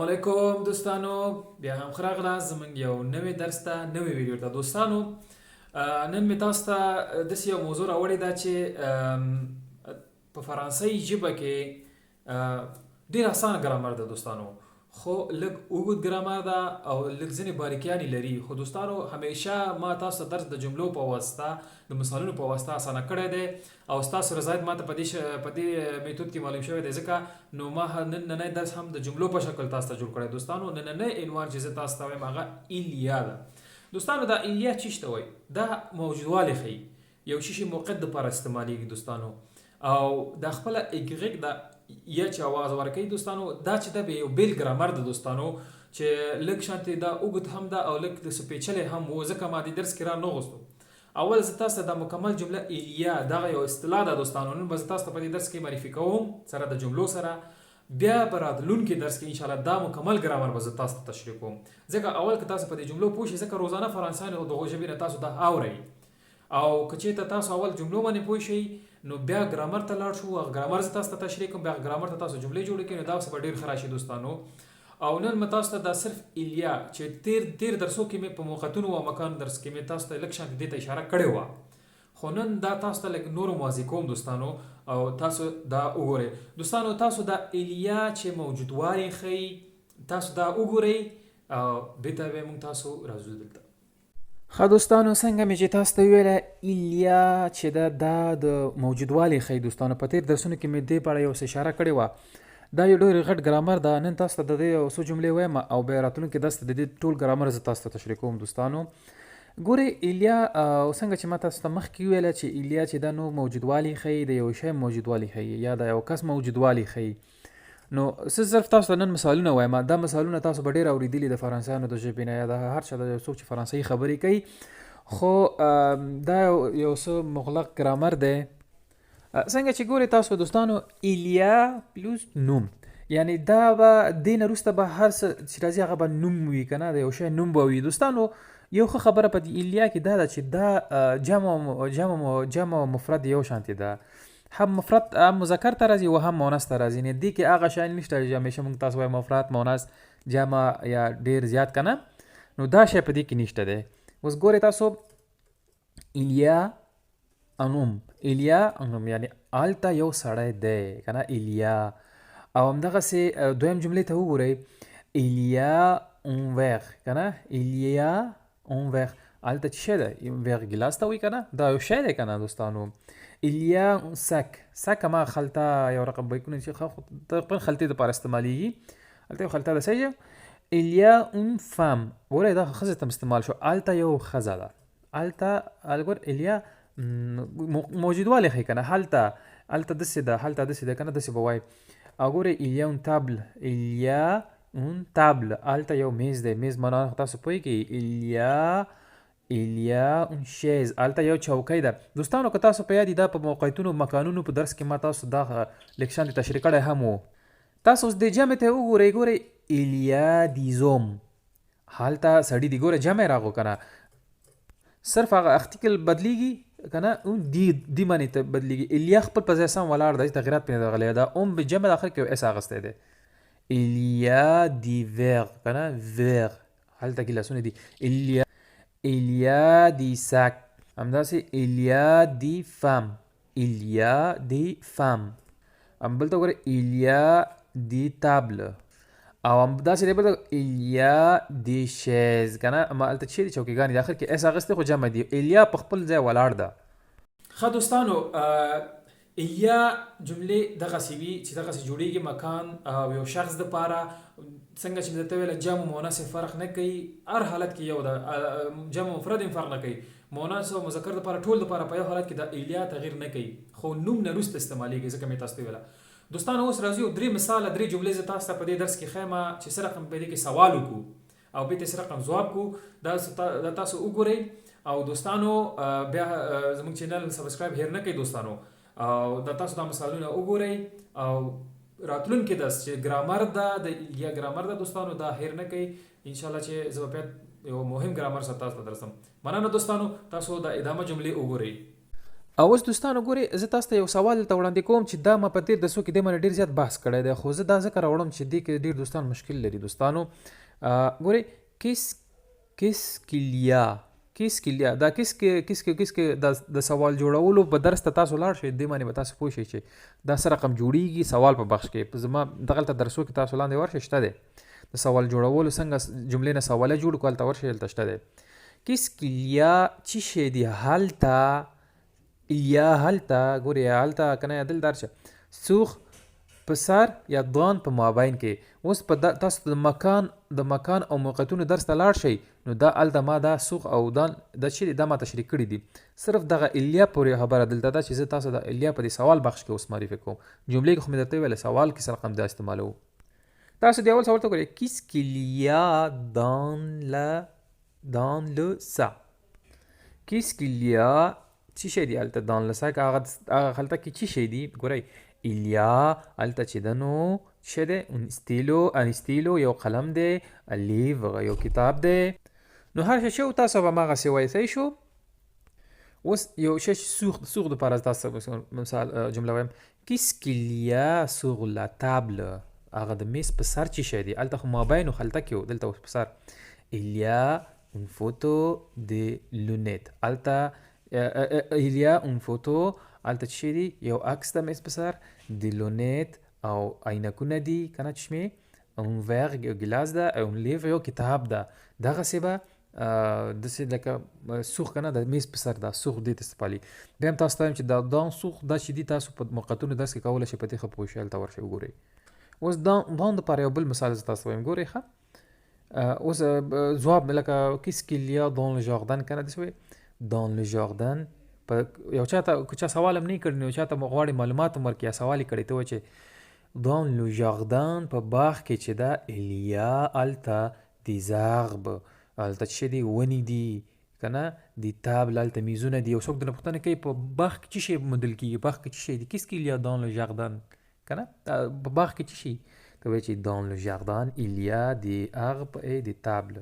السلام علیکم دوستانو، بیا هم ښه راغلاست زمونږ یو نوی درس ته، نوې ویډیو ته. دوستانو، نن مې تاسو ته داسې یو موضوع راوړې ده چې په فرانسوي ژبه کې ډېر اسانه ګرامر ده دوستانو، خو لږ اوږد ګرامر ده او لږ ځینې باریکیانې لري. خو دوستانو، همیشه ما تاسو ته درس د جملو په واسطه، د مثالونو په واسطه اسانه کړی دی او ستاسو رضایت ما ته په دې میتود کې معلوم شوی دی، ځکه نو ما نن ننی درس هم د جملو په شکل تاسو ته جوړ کړی. دوستانو، نننی عنوان چې زه تاسو ته وایم هغه ایلیا ده. دوستانو، دا ایلیا چیش ته وایي؟ دا موجودوالی ښیي، یو شي شي موقعیت دپاره استعمالیږي دوستانو، او دا خپله اګغګ دا یا چې اواز ورکوي دوستانو. دا چې دا به یو بېل ګرامر ده دوستانو، چې لږ شانتې دا اوږد هم ده او لږ داسې پېچلی هم و، ځکه ما دې درس کې را نه غوستو. اول زه تاسو ته دا مکمل جمله ایلیا، دغه یو اصطلاح ده دوستانو، نن به زه تاسو ته په دې درس کې معرفي کوم سره د جملو سره. بیا په راتلونکي درس کې انشاءالله دا مکمل ګرامر به زه تاسو ته تشریح کوم، ځکه اول که تاسو په دې جملو پوه شئ، ځکه روزانه فرانسویانو دغو ژبې نه تاسو دا اورئ، او که چېرته تاسو اول جملو باندې پوه شئ نو بیا ګرامر ته لاړ شو، هغه ګرامر زه تاسو ته تشریح کوم، بیا هغه ګرامر ته تاسو جملې جوړې کړئ، نو دا څه به ډېر ښه راشي دوستانو. او نن مې تاسو ته دا صرف ایلیا چې تیر درسو کې مې په موقعتونو او مکان درس کې مې تاسو ته لږ شان دې ته اشاره کړې وه، خو نن دا تاسو ته لږ نور واضح کوم دوستانو، او تاسو دا وګورئ دوستانو. تاسو دا ایلیا چې موجودوالی ښیي تاسو دا وګورئ، او بېرته به موږ تاسو راځو دلته. ښه دوستانو، څنګه مې چې تاسو ته وویله ایلیا چې ده دا د موجودوالي ښیي دوستانو. په تېر درسونو کې مې دې په اړه یو څه اشاره کړې وه. دا یو ډېر غټ ګرامر ده. نن تاسو ته د دې یو څو جملې وایم او بیا راتلونکي درس ته د دې ټول ګرامر زه تاسو ته تشریح کوم دوستانو. ګورئ ایلیا، څنګه چې ما تاسو ته مخکې وویله چې ایلیا چې ده نو موجودوالی ښیي، د یو شی موجودوالی ښیي یا د یو کس موجودوالی ښیي. نو څه صرف تاسو ته نن مثالونه وایم، دا مثالونه تاسو به ډېر اورېدلي د فرانسویانو د ژبې نه یا د هر چا د یو څوک چې فرانسوي خبرې کوي، خو دا یو څه مغلق ګرامر دی. څنګه چې ګورئ تاسو دوستانو، ایلیا پلوس نوم، یعنی دا به دې نه وروسته به هر څه چې راځي هغه به نوم وي که نه، د یو شی نوم به وي دوستانو. یو ښه خبره په دې ایلیا کې دا ده چې دا جمع او مفرد یو شانتې ده، هم مفرد هم مذکر ته راځي او هم مؤنث ته راځي. یعنی دې کې هغه شیان نشته چې همیشه موږ تاسو وایو مفرد مؤنث جمع یا ډېر زیات که نه، نو دا شی په دې کې نشته دی. اوس ګورئ تاسو ایلیا انوم، ایلیا انوم یعنی هلته یو سړی دی که نه، ایلیا. او همدغسې دویم جملې ته وګورئ، ایلیا اون ویغ که نه، ایلیا اون ویغ هلته څه شی دی؟ ویغ ګیلاس ته وایي که نه، دا یو شی دی که نه دوستانو. ایلیا اون سک، سک هماغه خلطه یو رقم بیکونه چې تقریبا خلطې دپاره استعمالیږي، هلته یو خلطه ده صحیح ده. ایلیا اون فام، ګورئ دا ښځې ته هم استعمال شو، هلته یو ښځه ده، هلته ګور ایلیا موجودوالی ښیي که نه، هلته داسې ده، هلته داسې ده که نه، داسې به وایي. او ګورئ ایلیا اون تابل، ایلیا اون تابل هلته یو میز دی، میز معنا خو تاسو پوهېږئ. ایلیا اون شیز هلته یو چوکۍ ده دوستانو. که تاسو په یاد دا په موقعیتونو مکانونو په درس کې ما تاسو دا لږ شان تشریح کړی هم و. تاسو اوس دې جمع ته وګورئ، ګورئ ایلیا دیزوم هلته سړي دي، ګوره جمع یې راغو که نه، صرف هغه ارتیکل بدلیږي که نه، اون دی معنی ته بدلیږي. ایلیا خپل په ځای سم ولاړ دی، هېڅ تغیرات پرې نه راغلی. دا اوم به جمع د اخر کې یو اس اخیستی دی. ایلیا دی ویغ که نه، ویغ هلته ګیلاسونه دي. ایلیا دی ساک، همداسې ایلیا دی فام، ایلیا دی فام. هم بل ته وګورئ ایلیا دی تابل، او هم داسې دی بل ته ایلیا دی شیز که نه، اما هلته چیرې چوکیګانې دي، اخر کې اس اخیستی خو جمع دي. ایلیا په خپل ځای ولاړ ده. ښه دوستانو، ایلیا جملې دغسې وي چې دغسې جوړېږي مکان او یو شخص دپاره. څنګه چې مې درته وویله جمع مؤنث یې فرق نه کوي، هر حالت کې یو ده، جمع مفرد یې فرق نه کوي، مؤنث او مذکر دپاره ټول دپاره په یو حالت کې د ایلیا تغییر نه کوي، خو نوم نه وروسته استعمالیږي، ځکه مې تاسو ته وویله دوستانو. اوس راځو یو درې مثاله درې جملې زه تاسو ته په دې درس کې ښیم چې څه رقم په دې کې سوال وکړو او بیا ته څه رقم ځواب کړو، دا تاسو وګورئ. او دوستانو، بیا زموږ چینل سبسکرایب هېر نه کړئ دوستانو، او دا تاسو دا مثالونه وګورئ. او راتلونکي درس چې ګرامر ده، د ایلیا ګرامر ده دوستانو، دا هېر نه کړئ انشاءالله چې زه به بیا یو مهم ګرامر سره تاسو ته درسم. مننه دوستانو، تاسو دا ادامه جملې وګورئ. او اوس دوستانو ګورئ، زه تاسو ته یو سوال دلته وړاندې کوم چې دا ما په تېر درسو کې دې باندې ډېر زیات بحث کړی دی، خو زه دا ځکه راوړم چې دې کې ډېر دوستان مشکل لري. دوستانو ګورئ، کیس کیس کلیا کیس کلیا، دا کیس کې کیس کې کیس کې د سوال جوړولو په درس ته تاسو لاړ شئ، دې باندې به تاسو پوه شئ چې دا څه رقم جوړیږي. سوال په بخش کې په زما دغلته درسو کې تاسو لاندې ورشئ، شته دی د سوال جوړولو څنګه جملې نه سواله جوړ کړو، هلته ورشئ، هلته شته دی. کیس کلیا چی شی دی هلته، یا هلته ګورې، یا هلته که نه، یا دلته هر څه سوخ په سر یا دان په مابین کې. اوس په تاسو د مکان او موقعیتونو درس ته لاړ شئ، نو دا هلته ما دا سوخ او دان دا چې دی دا ما تشریح کړي دي. صرف دغه الیا پورې خبره دلته ده چې زه تاسو د الیا په دې سوال بخش کې اوس معرفي کوم. جملې کې خو مې درته وویل سوال کې څه رقم دا استعمالوو. تاسو د اول سوال ته ګورئ، کیس کلیا دان لا دان له سا، کیس کلیا چی شی دی هلته دان له سا کې، هغه هلته کې چی شی دی؟ ګورئ ایلیا هلته چې ده نو څه شی دی؟ انستیلو یو قلم دی، لیو یو کتاب دی. نو هر شی شو تاسو به هماغسې وایئ، صحیح شو؟ اوس یو شی چې سوخ دپاره تاسو مثال جمله وایم، کیس کلیا سور لا تابل، هغه د میز په سر چی شی دی؟ هلته خو مابین و خلته کې و، دلته اوس په سر. ایلیا اون فوتو د لونیت، هلته ایلیا اون فوتو، هلته څه شی دی؟ یو عکس د میز په سر، د لونیت او عینکونه دي که نه، چشمې، اون ویر یو ګیلاس ده، او اون لیو یو کتاب ده. دغسې به داسې لکه سوخ که نه د میز په سر ده، سوخ دې ته استفالي. بیا هم تاسو ته وایم چې دا دان سوخ دا چې دي تاسو په موقعیتونو درس کې کولی شئ په دې ښه پوه شئ، هلته ورشئ وګورئ. اوس دان دپاره یو بل مثال زه تاسو ته وایم، ګورئ ښه. اوس ځواب مې لکه کیس کلیا دان له ژاردن که نه، داسې وایي دان له ژاردن. په یو چا ته که چا سوال هم نه کړی، نو یو چا ته غواړي معلومات هم ورکړي یا سوال یې کړی، ته وایي چې دان له ژاردن په باغ کې چې ده الیا هلته د زغب، هلته چې دی ونې دي که نه، د تابل هلته میزونه دي. یو څوک درنه پوښتنه کوي په باغ کې څه شی موندل کېږي، باغ کې څه شی دي، کیس کلیا دان له ژاردن که نه، په باغ کې څه شی؟ ته وایي چې دان له ژاردن الیا د اغب ای د تابل.